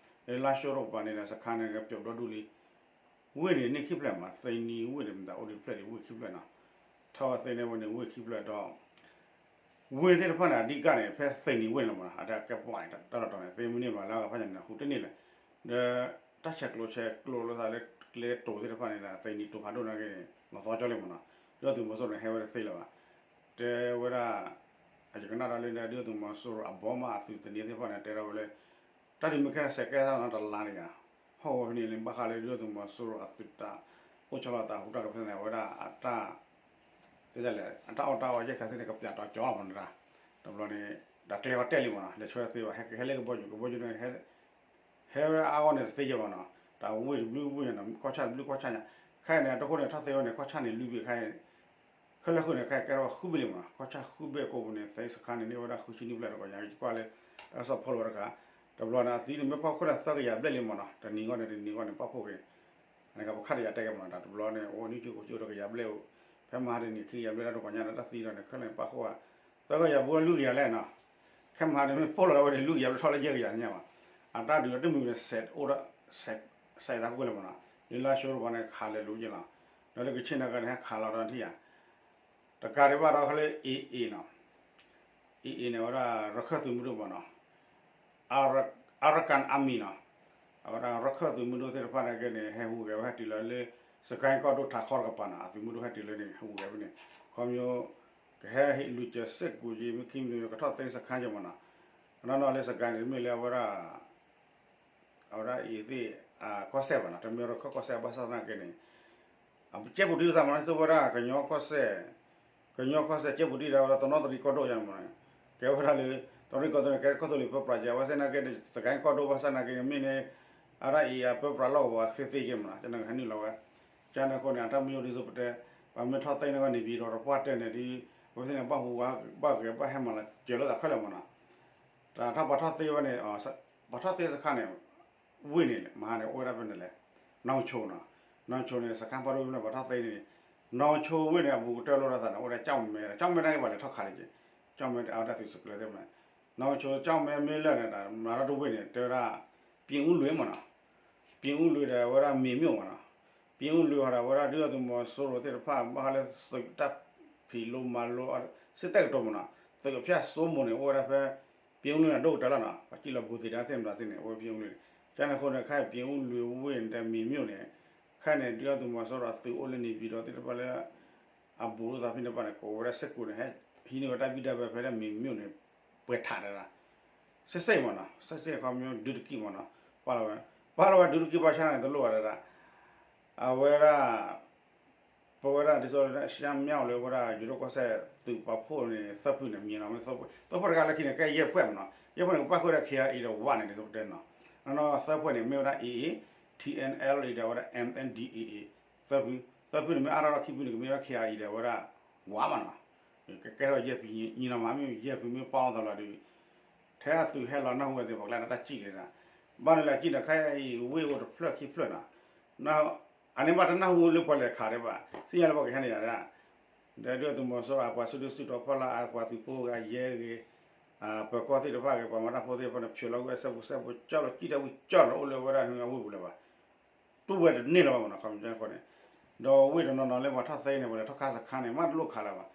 လၢလါၡိတကပၤန့ၣ်ဒီး စခါန့ၣ် ကပျိးဒီဒူၣ်လံ. ဝ့ၢ်န့ၣ်န့ၢ်ခံဖျၢၣ်မး သ့နံၤဝ့ၢ်န့ၣ် မတၤအိၣ်ဒံးတဖျၢၣ်ဒံး ဝ့ၢ်ခံဖျၢၣ်နီၤ. ထီၣ်ဝဲသ့န့ၢ်ဝ့ၢ်န့ၣ် ဝ့ၢ်ခံဖျၢၣ်ဒီး ဝ့ၢ်သ့ၣ်တဖၣ်န့ၣ် အဓိကန့ၣ် ဖဲသ့နံၤဝ့ၢ်န့ၣ်လီၤမးနီၤ. အတၢ်ကဲပှၤန့ၣ် တၢ်လီၢ်တတီၤန့ၣ် သ့မ့ၢ်န့ၢ်ဘၣ်လၢအဂၤဖၣ်ညါန့ၣ် ဟူးတန့ၢ်လဲၣ်. ဒီးတၢ်ဆဲးကျိးဆဲးကျိးလိာ်သးလၢကျဲတိၤသ့ၣ်တဖၣ်န့ၣ်ဒီး သ့နံၤတိၤဖးဒိၣ်နာ်က့န့ၣ် လီၤသီကၠီလံမးနီၤ. ဒုၣ်ဒါသုးမီၤစိရိၤန့ၣ် ဟဲဝဲတသ့လၢၤဘၣ်. တဲဝဲဒၣ် ယကနၣ်တၢ်လၢဒုၣ်ဒါသုးမီၤစိရိၤအဘီမးအသုးသန့သ့ၣ်တဖၣ်န့ၣ် တဲထီၣ်ဝဲလၢ တၢ်ဒုးမ့ၢ်ခဲလၢာ်စဲးကဲထီၣ်နီတလါန့ၣ်ယါ ဟီၣ်ကဝီၤဖဲန့ၣ်လၢဘၣ်ဃးလၢဒုၣ်ဒါသုးမီၤစိရိၤအသုးတၢ် အိၣ်ဆီလီၤသးဟူးတၢ်ကဖဲန့ၣ် အဝဲဒၣ်အတၢ် တဲလဲၣ် အတၢ်အီၣ်တၢ်အီယဲၢ်ခါသ့ၣ်န့ၣ် ကပျးတီၤကၠီလီၤမးနီၤ. တဘျီန့ၣ် တၢ်ကျဲဃီတဲလံမးနီၤ လဲၤဆှၢသ့ဘၣ် ဟဲကဟဲလၢကဘီယူၤ ကဘီယူၤန့ၣ် ဟဲဝဲအါအီၣ်န့ၣ်တသ့ယဲၢ်ဘၣ်နီၤ တၢ်ဝ့ၢ်တဘျုးဘ့ၣ်ညါနီၤ ကီၢ်ဆၣ်တဘျုးကီၢ်ဆၣ်ညါ ခဲအံၤန့ၣ် အတဃိန့ၣ် ထီၣ်သ့ဝဲန့ၣ် ကီၢ်ဆၣ်န့ၣ်လွံၢ်ဘ့ၣ်ခဲအံၤ ခဲလၢာ်ဃုာ်န့ၣ် ခဲအံၤကဲထီၣ်ဝဲဃုဘ့ၣ်လံမးနီၤ ကီၢ်ဆၣ်ဃုဘ့ၣ်အကိာ်ပူၤန့ၣ် သ့စခါန့ၣ်န့ၢ်ဝဲဒၣ်ဃုဆံနွံဖျၢၣ်တကီၢ်ညါ ယကွၢ်လၢ တၢ်ကစီၣ်ဖီၣ်လိာ်တခါ တဘျီန့ၣ် အသံန့ၣ်မ့ၢ်ပာ်ဖှိၣ်ဒၣ်သၢကယၤဘျဲၣ်လံမးနီၤ တနံၤဂီၢ်န့ၣ် တနံၤဂီၢ်န့ၣ် ပာ်ဖှိၣ်က့ၤန့ၣ် အန့ၣ်ကပခါတယၤတဲက့ၤမးနီၤ တဘျီန့ၣ် အိၣ်နွံဆံဃိးဆံတကယၤဘျဲၣ်အိၣ် ဖဲမဟါတနံၤခံကယၤဘျဲၣ်လၢတကီၢ်ညါန့ၣ် တၢ်သံဒီးန့ၣ် ခဲလၢာ်န့ၣ် ပာ်ဖှိၣ် သၢကယၤဘျဲၣ်လွံၢ်ကယၤလဲၣ်နီၤ ခဲမဟါန့ၣ်မ့ၢ်ဖီၣ်လီၤဒၣ်ဝဲန့ၣ် လွံၢ်ကယၤဘျဲၣ်ထီၣ်လၢယဲၢ်ကယၤညါဘၣ် အတၢ်ဒုးဒီးတမုာ်န့ၣ် စဲးအိၣ်ဒီး စဲးသးကွံာ်လၢမးနီၤ လၢလါၡိတပၤန့ၣ် ခးလဲၤလိၤက့ၤလီၤ ဒီးလၢကဆ့ၣ်နီၤကၤန့ၣ် ဟဲခးလီၤဒီးထံၣ်ယါ တကးဒံးဘၣ်ဒီးခဲလၢာ် A A နီၤ A A န့ၣ် အဝဲဒၣ်ရခၢၣ်သုးမုၢ်ဒိၣ်မးနီၤ Arakan Army နီၤ အဝဲဒၣ်ရခၢၣ်သုးမုၢ်ဒိၣ်သ့ၣ်တဖၣ်န့ၣ်က့န့ၣ် ဟဲဟူးဂဲၤဝဲဟဲတုၤလီၤလၢ စကဲကီၢ်ဒိၣ်ထးခီတကပၤနီၤ အသုးမုၢ်ဒိၣ်ဟဲတုၤလၢန့ၣ် ဟဲဟူးဂဲၤဖဲန့ၣ် ခီမ့ၢ် ကဟဲဟ့ၣ်လူၤစၢၤစ့ၢ်ကီးက့ၤ မ့ၢ်ခံမံၤကထီၣ်သ့စခါက့ၤမးနီၤ အနီၢ်နီၢ်လၢစကဲန့ၣ် တမ့ၢ်လၢအဝဲဒၣ် အဝဲဒၣ်အံၤသ့ၣ် ကီၢ်စဲၣ်ဘၣ်နီၤ တမ့ၢ်ရခၢၣ်ကီၢ်စဲၣ်ဘၣ်ဆၣ်သနာ်က့န့ၣ် အကဲပူၤတံၢ်သးမးနီၤ သိၣ်ဝဲဒၣ် ကညီကီၢ်စဲၣ် ကညီကီၢ်စဲၣ် ကဲပူၤတံၢ်ဒၣ်ဝဲဒၣ်တနီသရံၣ်ကီၢ်ဒိၣ်ယါန့ၣ်မးနီၤ ကဲဝဲဒၣ်လၢ တနီသရံၣ်ကီၢ်ဒိၣ်န့ၣ် ကဲကီၢ်သူလ့ၤပၢပြးကဲဝဲသ့ၣ်နာ်က့န့ၣ် စကဲကီၢ်ဒိၣ်ဘၣ်ဆၣ်သနာ်က့န့ၣ် မ့ၢ်န့ၣ် အဝဲဒၣ်အံၤအပၢပြးလီၢ်ကဝီၤသ့သ့က့ၤမးနီၤ ကန့ၣ်ဟဲနုာ်လီၤဝဲ ကန့ၣ်အဃိန့ၣ် အတၢ်မ့ၢ်အိၣ်ဒ်သိးပတဲ ပှၤမ့ၢ်ထီၣ်သ့န့ၣ်ဂီၢ်န့ၣ် ပံၤဒီးတပှၢ်တဲန့ၣ်ဒီး အဝဲသ့ၣ်န့ၣ် ဘၣ်ဟူးဝး ဘၣ်ဂဲၤ ဘၣ်ဟဲမၤလီၤစၢၤလိာ်သးခဲလၢာ်မးနီၤ တၢ်ထီၣ်ပှၤထီၣ်သ့ဝဲန့ၣ် ပှၤထီၣ်သ့စခါန့ၣ် ဝ့ၢ်န့ၣ် မဟါန့ၣ် အိၣ်ဝဲဒၣ်ဖဲန့ၣ်လဲၣ် နီၢ်ဆိနီၤ နီၢ်ဆိန့ၣ် စခါဖးဒိၣ်ဖဲန့ၣ် ပှၤထီၣ်သ့န့ၣ် နီၢ်ဆိဝ့ၢ်န့ၣ် အဘူးကတၢၢ်လိာ်တၢ်သးန့ၣ် အိၣ်ဝဲဒၣ်ကၠီၣ်မဲ ကၠီၣ်မဲနာ်က့ပှၤလဲၤထီၣ်ခးလံက့ၤ ကၠီၣ်မဲအဝဲဒၣ်သုးစကျဲသ့ၣ်မး နီၢ်ဆိကၠီၣ်မဲမ့ၢ်လၢာ်န့ၣ် မၤထီၣ်တဝ့ၢ်န့ၣ် တဲဝဲဒၣ် ပၠ့အူလွံၢ်မးနီၤ ပၠ့အူလွံၢ်ဒီးအဝဲဒၣ်မ့ၤမျိၣ်မးနီၤ ပၠ့အူလွံၢ်ဒီးအဝဲဒၣ်ဒုၣ်ဒါသုးမီၤစိရိၤသ့ၣ်တဖၣ် ဘၣ်ဃးလၢသုးတၢ်ဖံးလိမၤလိ စ့ၢ်ကီးတၢ်ကတိၤမးနီၤ သုးအဖၠၣ်စိမိၤန့ၣ် အိၣ်ဝဲဒၣ်ဖဲ ပၠ့အူလွံၢ်န့ၣ် ဒိၣ်ကတၢၢ်လီၤနီၤ ပှၤစံၣ်လီၤဘူးသ့ၣ်တဖၣ်သ့ၣ်မတၤသ့ၣ်န့ၣ် အိၣ်ဝဲပၠ့အူလွံၢ်န့ၣ် ကန့ၣ်အဃိန့ၣ် ခဲအံၤပၠ့အူလွံၢ်ဝ့ၢ်န့ၣ်ဒီးမ့ၤမျိၣ်န့ၣ် ခဲအံၤန့ၣ် ဒုၣ်ဒါသုးမီၤစိရိၤအသုးအိၣ်လၢန့ၣ်ပံၤဒီးသ့ၣ်တဖၣ်လၢ အဘူးလိာ်သးဖဲန့ၣ်ပှၤန့ၣ် ကိးဝဲဒၣ်စ့ၢ်ကီးန့ၣ် ဟံးန့ၢ်ဝဲတၢ်ဘံၣ်တၢ်ဘၢဖဲဒၣ်မ့ၤမျိၣ်န့ၣ် ပှဲၤထးဒၣ်ဒၣ် စ့ၢ်စ့ၢ်မးနီၤ စ့ၢ်စ့ၢ်ခီမ့ၢ်ဒုးတကံၢ်မးနီၤ ပာ်လီၤဝဲ ပာ်လီၤဝဲဒုးတကံၢ်ဘၣ်ဆၣ်န့ၣ် တလိၣ်ဘၣ်ဒၣ်ဒၣ် အဝဲဒၣ် ပဝဲဒၣ်ဒ်သိးလၢ ရှမ်းမြောက်လၢဝဲဒၣ် ယိၤဒိၣ်ကီၢ်စဲၣ်သုးပာ်ဖှိၣ်န့ၣ် သၢဖုန့ၣ် မံၤနီၤ မ့ၢ်သၢဖုတဂၤလၢခံန့ၣ် ကဲယဲၢ်ဖှဲၣ်မးနီၤ ယဲၢ်ဖှဲၣ်န့ၣ် ကပၣ်ဃုာ်ဒီး ခ့အံၤဒီးဝးန့ၣ် ဒ်သိးပတဲနီၤ နီၢ်နီၢ်သၢဖုန့ၣ် မ့ၢ်ဝဲဒၣ် A A, T N L ဒီးဝဲဒၣ် M N D A A, သၢဖု, သၢဖုန့ၣ်မ့ၢ်အါထီၣ်ဒီးခံဖုန့ၣ် ကမ့ၢ်ဝဲ K I A ဒီးဝဲဒၣ် ဝါမးနီၤ, ကကဲထီၣ်ယဲၢ်ဖု ညီနီၤမး မ့ၢ်ယဲၢ်ဖုမ့ၢ်ပာ်အီၤသးလီၤဒီး ထဲအသုးဟဲလီၤနၢ်ဟူဝဲသ့ၣ် ပှၤကျါန့ၣ်တၢ်စံၣ်လဲၣ်နီၤ, ဘၣ်နုၤလဲၣ်စံၣ်ဒီးခဲအံၤ ဝ့ၢ်အိၣ်တဖျၢၣ်ခံဖျၢၣ်နီၤ, အန့ၣ်ဘၣ်တနၢ်ဟူလၢပှၤလဲၤခးဒံးဘၣ် သ့ၣ်ညါလၢပှၤကဟဲန့ၣ်ယၤဒၣ်, ဒီးဒုၣ်ဒါသုးမီၤစိရိၤအပှၤစုဒုၣ်စုတီၤဖီလာ်အပှၤသုးဖိဂၤယဲၢ်ဂ့ၤ, ပၢၤကီၢ်သ့ၣ်တဖၣ်ဂ့ၤ ပှၤမၤတၢ်ဖိသ့ၣ်တဖၣ်န့ၣ် ဖျိးလီၤကွံာ်စဲးဖိစဲးဖိကၠီလီၤ စံၣ်တၢ်ဝံၣ်ကၠီလီၤ အိၣ်လၢဝဲဒၣ်ဟဲဝ့ၢ်ပူၤလၢၤဘၣ် တူၢ်ဝဲတန့ၢ်လၢၤဘၣ်မးနီၤ ခီပညီန့ၣ်, ဒီးဝ့ၢ်တနီၤနီၤလၢပှၤထီၣ်သဲန့ၣ် ပှၤလဲၤထီၣ်ခးစခါန့ၣ် မ့ၢ်တလိၣ်ခးလၢၤဘၣ်,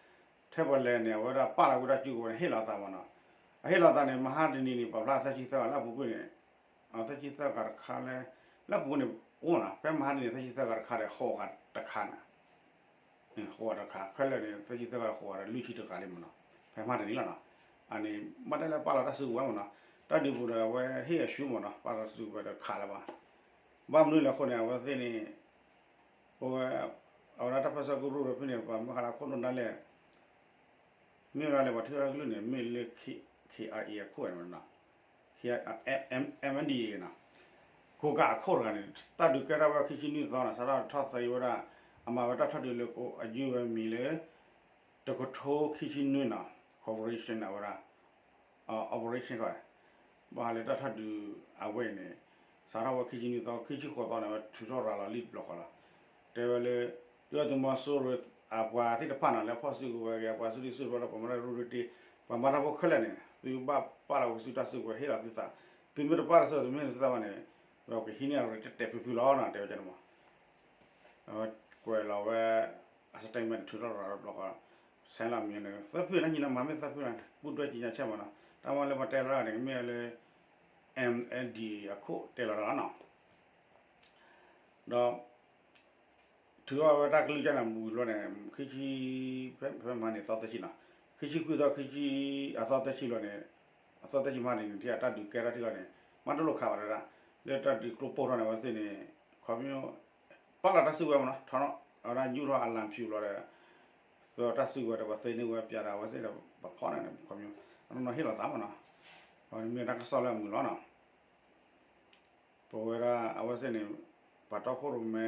ထဲပှၤလဲၤန့ၣ် အဝဲဒၣ်ပာ်လီၤဝဲဒၣ်စုကဝဲၤန့ၣ် ဟ့ၣ်လီၤအသးမးနီၤ, အဟ့ၣ်လီၤအသးန့ၣ် မဟါတနံၤန့ၣ် ပာ်ဖျါသၢဆံသၢဂၤလၢအပူၤကွံာ်န့ၣ်, သၢဆံသၢဂၤတခါလၢ, လၢအပူၤန့ၣ် အိၣ်နီၤ ဖဲမဟါတနံၤန့ၣ် သၢဆံသၢဂၤတခါဒီး ဃိးဂၤတခါနီၤ ဃိးဂၤတခါ ခဲလၢာ်န့ၣ် သၢဆံသၢဂၤဃိးဂၤဒီး လွံၢ်ဆံတဂၤလံမးနီၤ, ဖဲမဟါတနံၤလီၤနီၤ, အန့ၣ် ဘၣ်တဲလၢပာ်လီၤတၢ်စုကဝဲၤမးနီၤ, တၢ်ဒုးပူၤဒီးအဝဲဟ့ၣ်အဆူမးနီၤ ပာ်လီၤတၢ်စုကဝဲၤဒီးခးလၢၤဘၣ်, ဘၣ်မနုၤလဲၣ်အဃိန့ၣ် အဝဲသ့ၣ်န့ၣ်, ပဝဲ, အဝဲဒၣ်တၢ်ပၢဆှၢကရူၢ်ဒီးဖဲန့ၣ် ပှၤမ့ၢ်ဃးဒီးခိၣ်ဒိၣ်ဒၣ်လဲၣ် မ့ၢ်ဝဲဒၣ်လၢပှၤထံရူၢ်ကလုၢ်န့ၣ် မ့ၢ်လၢ K I A အခိၣ်န့ၣ်နီၤ, K I A, M, MNDAA နီၤ, ခိးကးအခိၣ်တဂၤန့ၣ် တၢ်ဒုးကဲထီၣ်ဝဲခံဆံနွံသီနီၤ စးထီၣ်ထီၣ်သဲဝဲဒၣ် အမၤဝဲတၢ်ထီၣ်ဒုးလၢ အယုၢ်ဝဲမံၤလၢ တကထိခံဆံနွံနီၤ Cooperation အဝဲဒၣ် Operation ခီ, ဘၣ်ဃးလၢတၢ်ထီၣ်ဒုးအဝဲအံၤန့ၣ် စးထီၣ်ဝဲခံဆံနွံသီ ခံဆံဃိးသီန့ၣ် ဝဲထုးထီၣ်ရၤလီၤလံတဘျီဃီလီၤ. တဲဝဲလၢ ဒုၣ်ဒါသုးမီၤစိရိၤအပှၤသ့ၣ်တဖၣ်နီၤ လၢဖီၣ်စုကဝဲၤက့ၤ အပှၤစုဒုၣ်စုတီၤ ပှၤမၤတၢ်ရူၢ်ရူၢ်တ့ၢ် ပှၤမၤတၢ်ဖိခဲလၢာ်န့ၣ် သုဘၣ်ပာ်လီၤဝဲသုတၢ်စုကဝဲၤ ဟ့ၣ်လီၤသုသး, သုမ့ၢ်တပာ်လီၤသုသး သုမ့ၢ်ဟ့ၣ်လီၤသုသးဘၣ်န့ၣ် ဒီးကဟံးန့ၢ်အရ့တဲာ်တဲာ်ဖုဖုလီၤနီၤ တဲဝဲန့ၣ်မး ကွဲးလီၤဝဲ အ statement ထုးထီၣ်ရၤလီၤတဘျီဃီ, ဆဲးလီၤမံၤန့ၣ် သၢဖုန့ၣ် ညီနုၢ်မၤမ့ၢ်သၢဖုန့ၣ် ပူၣ်တွဲက့ၤညါဆဲးမးနီၤ, တၢ်မၤလၢပှၤတဲလီၤတၢ်န့ၣ် ကမ့ၢ်လၢ MNDAA အခိၣ်တဲလီၤတၢ်လီၤနီၤ, ဒီး ထုးထီၣ်ဝဲတၢ်ကလုၢ်ကၢ်န့ၣ် မုၢ်ဘျီန့ၣ် ခံဆံ, ဖဲမဟါန့ၣ် သီသၢဆံနီၤ, ခံဆံခွံသီ ခံဆံ, အသီသၢဆံလီၤန့ၣ်, အသီသၢဆံမဟါန့ၣ် ထံၣ်အတၢ်ဒုးကဲထီၣ်ထံၣ်အီၤန့ၣ် မ့ၢ်တလိၣ်ခးဘၣ်တဒၣ်, လၢတၢ်ဒုးကျိပိၢ်ထီၣ်န့ၣ် အဝဲသ့ၣ်န့ၣ် ခီပညီ ပာ်လီၤတၢ်စုကဝဲၤမးနီၤ ထီၣ်နီၤ အဝဲဒၣ်ယူၢ်ထီၣ်အလံာ်ဖၠူးလီၤဒီး သၢတၢ်စုကဝဲၤဒီး ပှၤသ့န့ၢ်ဝဲပၠးဒီး အဝဲသ့ၣ်ဒီး ပဖီၣ်န့ၣ် ခီပညီ အနီၢ်နီၢ်ဟ့ၣ်လီၤသးမးနီၤ, အဝဲန့ၣ်မ့ၢ်တၢ်ကစီၣ်လၢအမုာ်လီၤနီၤ ပဝဲဒၣ်အဝဲသ့ၣ်န့ၣ် ပှၤတီခိၣ်ရိၣ်မဲ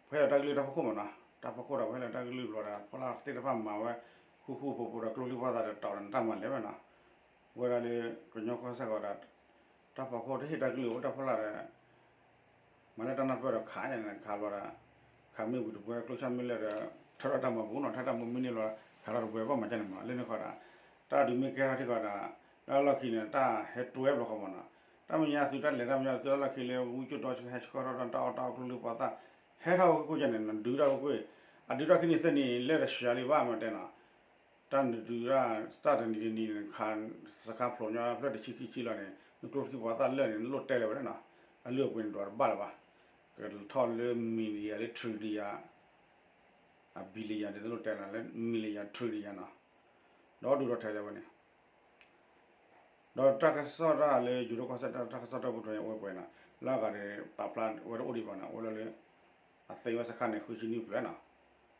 ပဟဲလီၤတၢ်ကလုၢ်တၢ်ဖီခိၣ်မးနီၤ, တၢ်ဖီခိၣ်ဒီးပဟဲလီၤတၢ်ကလုၢ်ဘျီဒီး ဖီလာ်သ့ၣ်တဖၣ်မၤဝဲ ဃူဃူဖိးဖိးဒီး ကျိချံမျိာ်သၣ်ဒီး တၢ်အီၣ်ဒီးနတၢ်မၤလဲၣ်ဝဲနီၤ, ဝဲဒၣ်လၢ ကညီကီၢ်စဲၣ်ဃီဒီး တၢ်ဖီခိၣ်တဟ့ၣ်တၢ်ကလုၢ်ဝဲတၢ်ဖီလာ်ဒီး မၤလၢတၢ်နၢ်ပၢၢ်ဒီးခးန့ၣ် ခးဘျီဒီး ခးမ့ၢ်ဝံၤတပှဲၤ ကျိဆၣ်မ့ၢ်လၢာ်ဒီး ထၢထီၣ်တၢ်မၤပူၤနီၤ, ထၢတၢ်မၤမ့ၢ်န့ၢ်လီၤ ခးထီၣ်တပှဲၤ ဘၣ်မၤကၢန့ၣ်မး လၢန့ၣ်ဃီဒီး တၢ်ဒုးမ့ၢ်ကဲထီၣ်ထံဃီဒီး လၢအလီၢ်ခံန့ၣ် တၢ်ဟဲတွဲဘျီဃီမးနီၤ, တၢ်မဲာ်ညါသုးတၢ်လဲၤတၢ်မဲာ်ညါသုးအလီၢ်ခံလၢ ဝူကၠိၣ်တီဟဲဆှၢထီၣ်တၢ်အီၣ်တၢ်အီကျိချံမျိာ်သၣ် ဟဲထီၣ်ဝဲကွ့ၢ်ကွ့ၢ်န့ၣ် နဒုးတၢ်ကွ့ၢ်ကွ့ၢ်, အဒုးတၢ်ခံနံၣ်သၢနံၣ်လၢတဆှၤလံဘၣ်မးတဲနီၤ တၢ်နဒုးတၢ် တၢ်တနံၤတနံၤန့ၣ် ခးစခါဖျိးညီဖျၢၣ်တဆံခံဆံလီၤန့ၣ် နကျိချံမျိာ်သၣ်လၢာ်န့ၣ် နလိၣ်တဲလၢၤဝဲဒၣ်နီၤ, အလုၢ်အပှ့ၤန့ၣ်ဒွးတဘၣ်လၢၤဘၣ်, ကထီၣ်လၢ million လၢ trillion, အ billion ဒ်သိးလိၣ်တဲလၢ million trillion နီၤ, ဒီးဒုးထီၣ်ထဲလၢၤဝဲန့ၣ် ဒီးတၢ်ကစီၣ်တၢ်လၢ ယူၤဒိၣ်ကီၢ်စဲၣ် တၢ်ကစီၣ်တၢ်ပူၤထီၣ်န့ၣ် အိၣ်ဝဲပှဲၤနီၤ, လၢအဂၤဒီး ပာ်ဖျါဝဲတအိၣ်ဒံးဘၣ်နီၤ, အိၣ်လၢလၢ အသ့ဝဲစခါန့ၣ် ဃုဆံနွံဖျၢၣ်နီၤ,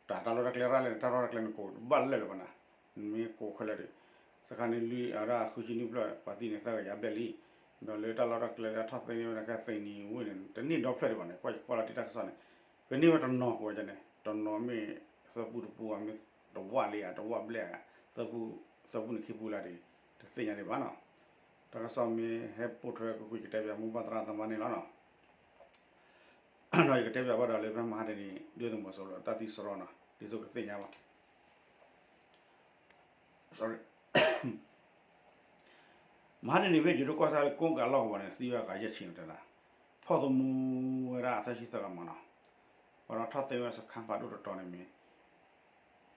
တၢ်တၢ်လီၢ်တၢ်ကျဲရၣ်လဲၣ်န့ၣ် တၢ်လီၢ်တၢ်ကျဲန့ၣ် ကိးဘၣ်လၢာ်လၢၤဘၣ်နီၤ, မ့ၢ်ကိးခဲလၢာ်ဒီး စခါန့ၣ်လွံၢ်အရၣ်ဃုဆံနွံဖျၢၣ် ပှၤသံန့ၣ်သၢကယၤဘျဲၣ်လံ, ဒီးလၢတၢ်လီၢ်တၢ်ကျဲလၢထီၣ်သ့န့ၢ်ဝဲဒၣ်ခဲသ့နံၤဝ့ၢ်န့ၣ် တန့ၢ်ဒီဖျၢၣ်ဒံးဘၣ်န့ၣ် ကွၢ်ယကွၢ်လီၤတံၢ်တၢ်ကစီၣ်န့ၣ် ကန့ၢ်ဝဲတနီၤဃိဝဲန့ၣ် တနီၤမ့ၢ်သၢပူတပူဧါ မ့ၢ်တဝၣ်လံဧါ တဝၣ်ဘျဲၣ်ဧါ, သၢပူ, သၢပူန့ၣ်ခံပူလၢ်ဒီး တသ့ၣ်ညါဒံးဘၣ်နီၤ, တၢ်ကစီၣ်မ့ၢ်ဟဲပိာ်ထွဲကွ့ၢ်ကွ့ၢ် ယကတဲပၠးမူဘၣ်သရၣ်သမါန့ၣ်လီၤနီၤ, ဒီးယကတဲပၠးဘၣ်ဒီးလၢဖဲမဟါတနံၤ ဒုၣ်ဒါသုးမီၤစိရိၤဒီးတၢ်သံစရီနီၤ ဒ်သိးကသ့ၣ်ညါဘၣ် မဟါတနံၤဖဲယူၤဒိၣ်ကီၢ်စဲၣ်လၢကိးကးလီၢ်ကဝီၤန့ၣ် သံဝဲအဂၤယဲၢ်ဆံန့ၣ်တဲဒၣ်, ဖီၣ်သမူဝဲဒၣ်အသၢဆံသၢဂၤမးနီၤ, ပှၤဒီးထီၣ်သ့ဝဲစခါဖးဒိၣ်တတီၤန့ၣ်မ့ၢ်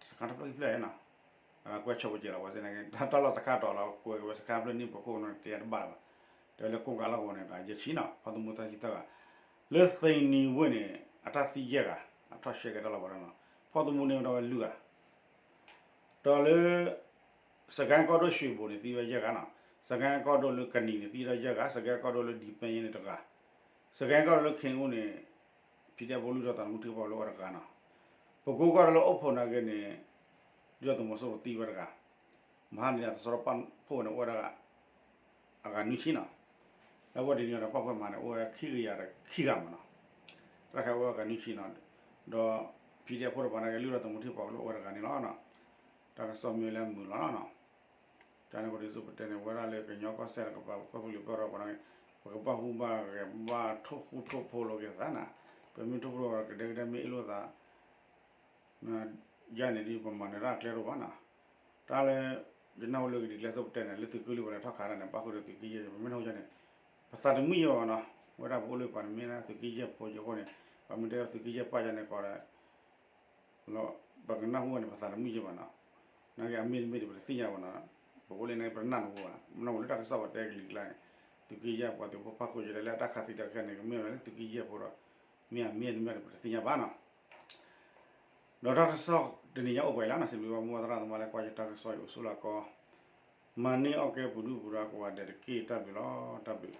စခါတဖျၢၣ်ခံဖျၢၣ်နီၤ, ကွဲးဆိဝဲက့ၤလီၤဝဲသ့ၣ်န့ၣ် တၢ်လီၢ်စခါတီၤလီၤ ကွဲးက့ၤဝဲစခါဖျၢၣ်နံၣ်ပခိၣ်န့ၣ် တယါတဘၣ်လၢၤဘၣ်, တဲလၢကိးကးလီၢ်ကဝီၤန့ၣ် အဂၤယဲၢ်ဆံနီၤ ဖီၣ်သမူသၢဆံသၢဂၤ, လၢသ့နံၤဝ့ၢ်န့ၣ် အတၢ်သံယဲၢ်ဂၤ, အထီၣ်ရှဲက့ၤတၢ်လီၢ်ဝဲဒၣ်နီၤ, ဖီၣ်သမူန့ၢ်ဝဲဒၣ်ဝဲလွံၢ်ဂၤ ဒီးလၢ စကဲကီၢ်ဒိၣ်ရွှ့ၣ်ဘိၣ်န့ၣ် သံဝဲယဲၢ်ဂၤနီၤ, စကဲကီၢ်ဒိၣ်လၢကနံၤန့ၣ် သံဝဲဒၣ်ယဲၢ်ဂၤ, စကဲကီၢ်ဒိၣ်လၢဒံၣ်ပဲၣ်ယဲၢ်န့ၣ်တဂၤ, စကဲကီၢ်ဒိၣ်လၢခ့ၣ်အူန့ၣ် ဖံတဲဖိလုၢ်ထီၣ်သးသမူထံကီၢ်လၢအိၣ်ဝဲတဂၤနီၤ, ပကိကီၢ်ဒိၣ်လၢအိၣ်ဖှိၣ်နာ်က့န့ၣ် ဒုၣ်ဒါသုးမီၤစိရိၤသံဝဲတဂၤ, မဟါန့ၣ်အသးစရီပာ်ဖှိၣ်ဝဲန့ၣ်အိၣ်ဝဲဒၣ် အဂၤနွံဆံနီၤ, လၢဝဲဒၣ်န့ၣ်ဒီး ပာ်ဖှိၣ်မၤန့ၣ် အိၣ်ဝဲခံကယၤဒီးခံဂၤမးနီၤ, တၢ်တခါအိၣ်ဝဲကနုဆံနီၤ, ဒီး PDF ဖိတပၤန့ၣ်ကလုၢ်ဒီးသမူထံပှၤကလုာ်အိၣ်ဝဲတဂၤန့ၣ်လီၤနီၤ, တၢ်ကစီၣ်မ့ၢ်လၢမုာ်လီၤနီၤ, တၢ်န့ၣ်အဃိဒ်သိးပတဲန့ၣ် ဝဲဒၣ်လၢကညီကီၢ်စဲၣ်တကပၤ ကီၢ်သူလ့ၤပၢၢ်ဒီးပှၤန့ၣ် ပကဘၣ်ဟူဘၣ်ဂဲၤဘၣ်ထိၣ်ဃူထိၣ်ဖိးလိာ်က့ၤသးနီၤ, ပမ့ၢ်ထိၣ်ဖိးဒီးကဒဲကဒဲမ့ၢ်အ့ၣ်လိာ်သး ယၤန့ၣ်ဒ်ပမၤနၢၤတၢ်အကျဲတအိၣ်ဘၣ်နီၤ, တၢ်လၢ ယနၢ်ဟူလၢကဒ်ကျဲစၢးပတဲန့ၣ် လၢသုးက့လွံၢ်ပှၤလဲၤထီၣ်ခးတၢ်န့ၣ် ပၣ်ဃုာ်ဒီးသုးက့ယဲၢ် ပမ့ၢ်နၢ်ဟူယၤန့ၣ် ပသးတမုာ်ယဲၢ်ဘၣ်နီၤ, ဝဲဒၣ်ပအိၣ်လၢပှၤန့ၣ်မ့ၢ်ဒၣ်သုးက့ယဲၢ်ဖိယဲၢ်အဃိန့ၣ် ပမ့ၢ်တဲသုးက့ယဲၢ်ပၣ်ယၤန့ၣ်ကီးဒီး ပကနၢ်ဟူန့ၣ် ပသးတမုာ်ယဲၢ်ဘၣ်နီၤ, နာ်က့အမ့ၢ်တမ့ၢ်ဒီးပတသ့ၣ်ညါဘၣ်နီၤ, ပအိၣ်လၢန့ၣ်ပတနၢ်ဟူဘၣ်, ပနၢ်ဟူလၢတၢ်ကစီၣ်ပတဲကလံၤကျါန့ၣ် သုးက့ယဲၢ်ပှၤသုးဖိပၣ်ဃုာ်ယဲၢ်ဒီးလၢအတၢ်ခးသံတၢ်ခဲန့ၣ် ကမ့ၢ်ဝဲလၢသုးက့ယဲၢ်ဖိဒီး မ့ၢ်အမ့ၢ်တမ့ၢ်ဒီးပတသ့ၣ်ညါဘၣ်နီၤ, ဒီးတၢ်ကစီၣ်တနံၤညါအိၣ်ပှဲၤလံနီၤ, စံးဘျုးဘၣ်မိၢ်သရၣ်သမါလၢကွၢ်ယတၢ်ကစီၣ်အံၤအိၣ်ဆူၣ်လၢကီး, မၤန့ၢ်အီၣ်ကဲပူၤဒုၣ်ပူၤဒါကိးဂၤဒဲးတက့ၢ် တၢ်ဘျုးလီၤ တၢ်ဘျုး